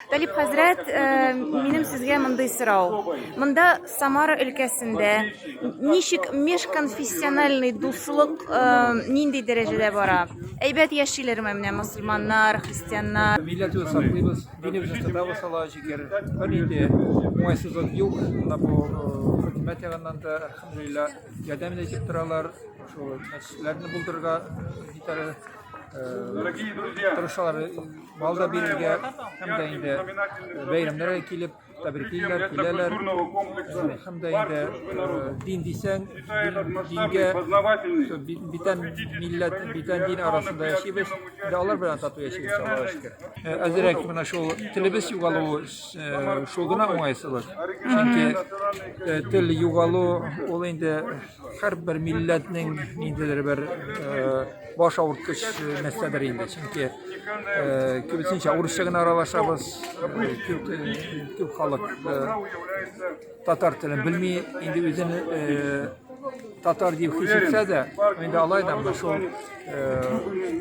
Талип хәзрәт, э, минем сезгә мондый сорау. Монда Самара өлкәсендә ничек межконфессиональный дуслык э, нинди дәрәҗәдә бара? Әйбәт яшиләрме менә мөселманнар, христианнар? Милләтебезне саклыйбыз, динебезне тотабыз, Аллага шөкер. Бернинди уңайсызлык юк. Менә бу э, хөкүмәт ягыннан да, әлхәмдүлилләһ, ярдәм дә итеп торалар. Шул мәчетләрне булдырырга нитәләр, тырышалар мал да бирергә һәм дә инде бәйрәмнәргә килеп тәбриклиләр, киләләр. Һәм дә инде дин дисәң, дингә бүтән милләт, бүтән дин арасында яшибез. Инде алар белән тату яшибез, Аллага шөкер. Әзерәк менә шул телебез югалуы шул гына уңайсызлык. Чөнки тел югалу ул инде һәрбер милләтнең ниндидер бер баш авырткыч нәрсәдер инде. Чөнки күбесенчә урысча гына аралашабыз, күп, күп халык татар телен белми, инде үзен татар дип хис итсә дә, инде алай да менә шул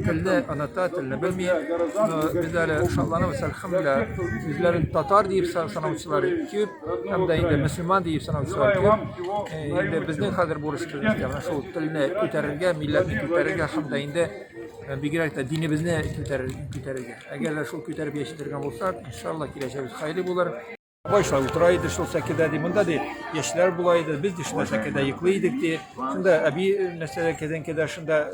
телне оныта, телне белми. Но без әле шатланабыз, әлхәмдүлилләһ, үзләрен татар дип санаучылар күп, һәм дә инде мөселман дип санаучылар күп. Инде безнең хәзер бурычыбыз менә шул телне күтәрергә, милләтне күтәрергә һәм дә инде бигрәк тә динебезне күтәрергә. Әгәр дә шул күтәреп яши торган булсак, иншалла, киләчәгебез хәерле булыр. Бабай шулай утыра иде шул сәкедә, ди. Монда ди яшьләр була иде, без ди шунда сәкедә йоклый идек ди. Шунда әби нәрсә кәзәнкәдә шунда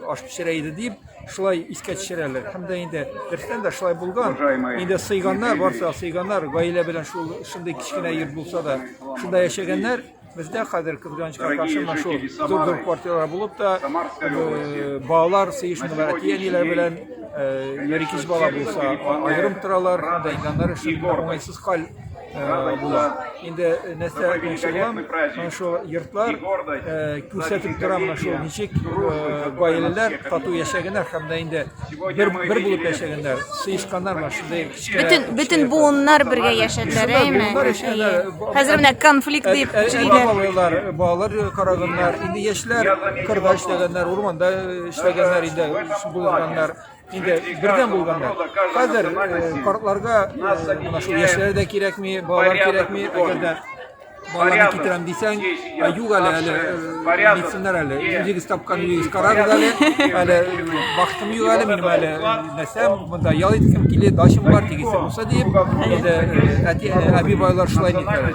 аш пешерә иде дип, шулай искә төшерәләр. Һәм дә инде дөрестән дә шулай булган. Инде сыйганнар, барсы да сыйганнар, гаилә белән шул шундый кечкенә йорт булса да, шунда яшәгәннәр. Бездә хәзер кызганычка каршы менә шул зур-зур квартиралар булып та, балалар сыешмыйлар әти-әниләр белән, бер-ике бала булса, аерым торалар, һәм дә инде аннары шундый уңайсыз хәл була. Инде нәрсә әйтмәкче булам, менә шул йортлар күрсәтеп тора менә шул ничек гаиләләр тату яшәгәннәр һәм дә инде бер бер булып яшәгәннәр, сыешканнар менә шундый кечкенә. Бөтен бөтен буыннар бергә яшәделәр, әйме? Хәзер менә конфликт дип сөйлиләр. Балалар, балалар караганнар, инде яшьләр кырда эшләгәннәр, урманда эшләгәннәр инде булганнар. Инде бердәм булганнар. Хәзер картларга менә шул яшьләр дә кирәкми, балалар кирәкми, әгәр дә баланы китерәм дисәң, юк әле, әле нитсеннәр әле. Үзегез тапкан үзегез карагыз әле. Әле вакытым юк әле, минем әле нәрсәм, монда ял иткем килә, дачам бар, тегесе булса дип, инде әти әби бабайлар шулай нитәләр.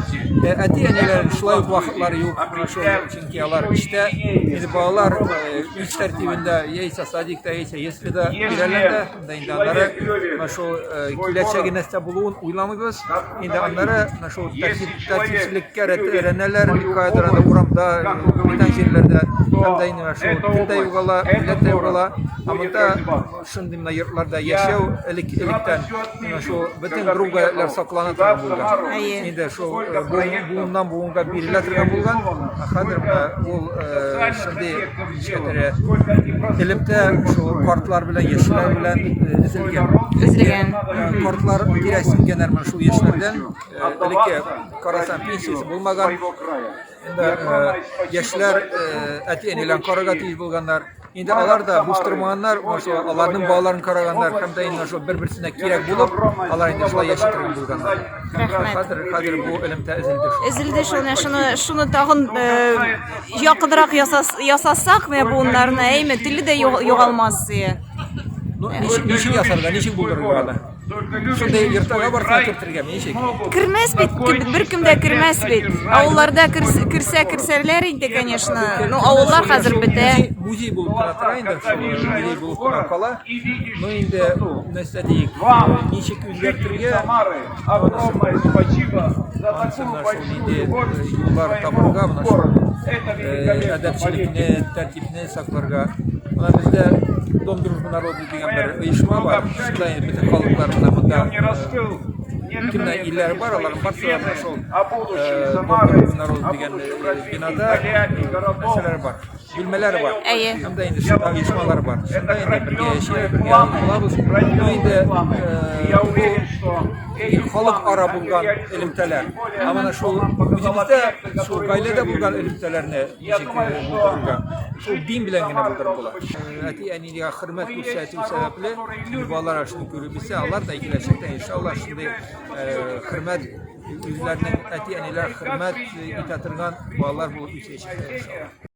Әти әниләр шулай ук вакытлары юк, шул, чөнки алар эштә, инде балалар үз тәртибендә, яисә садикта, яисә яслида бирәләр дә, да инде аннары менә шул киләчәге нәрсә булуын уйламыйбыз. Инде аннары менә шул тәртипсезлеккә рәнәләр, каядыр анда урамда, бүтән җирләрдә, һәм дә инде менә шул тел дә югала, милләт тә югала. Ә монда шундый менә йортларда яшәү элек электән менә шул бөтен гореф-гадәтләр саклана торган булган. Инде шул буыннан буынга бирелә торган булган. Ә хәзер менә ул шундый ничәдер элемтә шул картлар белән, яшьләр белән өзелгән. Өзелгән. Картлар тирәсенгәннәр менә шул яшьләрдән. Элекке карасаң пенсиясе булмаган. Инде яшьләр әти-әниләрен карарга тиеш булганнар. Инде алар да буш тормаганнар, шул аларның балаларын караганнар һәм дә инде шул бер-берсенә кирәк булып, алар инде шулай яши торган булганнар. Рәхмәт. Хәзер хәзер бу элемтә өзелде шул. Өзелде шул, менә шуны шуны тагын якынрак ясасак, менә буыннарны, әйме, теле дә югалмас. Ну, ничек, ничек ясарга, ничек булдырырга аны? Шундый йортларга барса кертергә, ничек? Кермәс бит, беркем дә кермәс бит. Авылларда керсә керсәләр инде, конечно. Ну, авыллар хәзер бетә. Музей булып тора тора инде, шул музей булып тора кала. Ну, инде нәрсә диик, ничек үзгәртергә? Анысы менә шул нинди юллар табырга, менә шул әдәпчелекне, тәртипне сакларга. Менә бездә Дом дружбы народов дигән бер оешма бар. Шунда инде бөтен халыклар менә монда кемнәр илләр бар, аларның барысы да менә шул Дом дружбы народов дигән бинада нәрсәләр бар. бүлмәләр бар. Әйе. Һәм дә инде шунда оешмалар бар. Шунда инде бергә яшибез, бергә булабыз. Ну инде бу халыкара булган элемтәләр. Ә менә шул үзебездә, шул гаиләдә булган элемтәләрне ничек булдырырга? Шул дин белән генә булдырып була. Әти-әнигә хөрмәт күрсәтү сәбәпле, балалар шуны күреп үсә, алар да киләчәктә иншалла шундый хөрмәт үзләренең әти-әниләр хөрмәт итә торган балалар булып үсәчәкләр иншалла.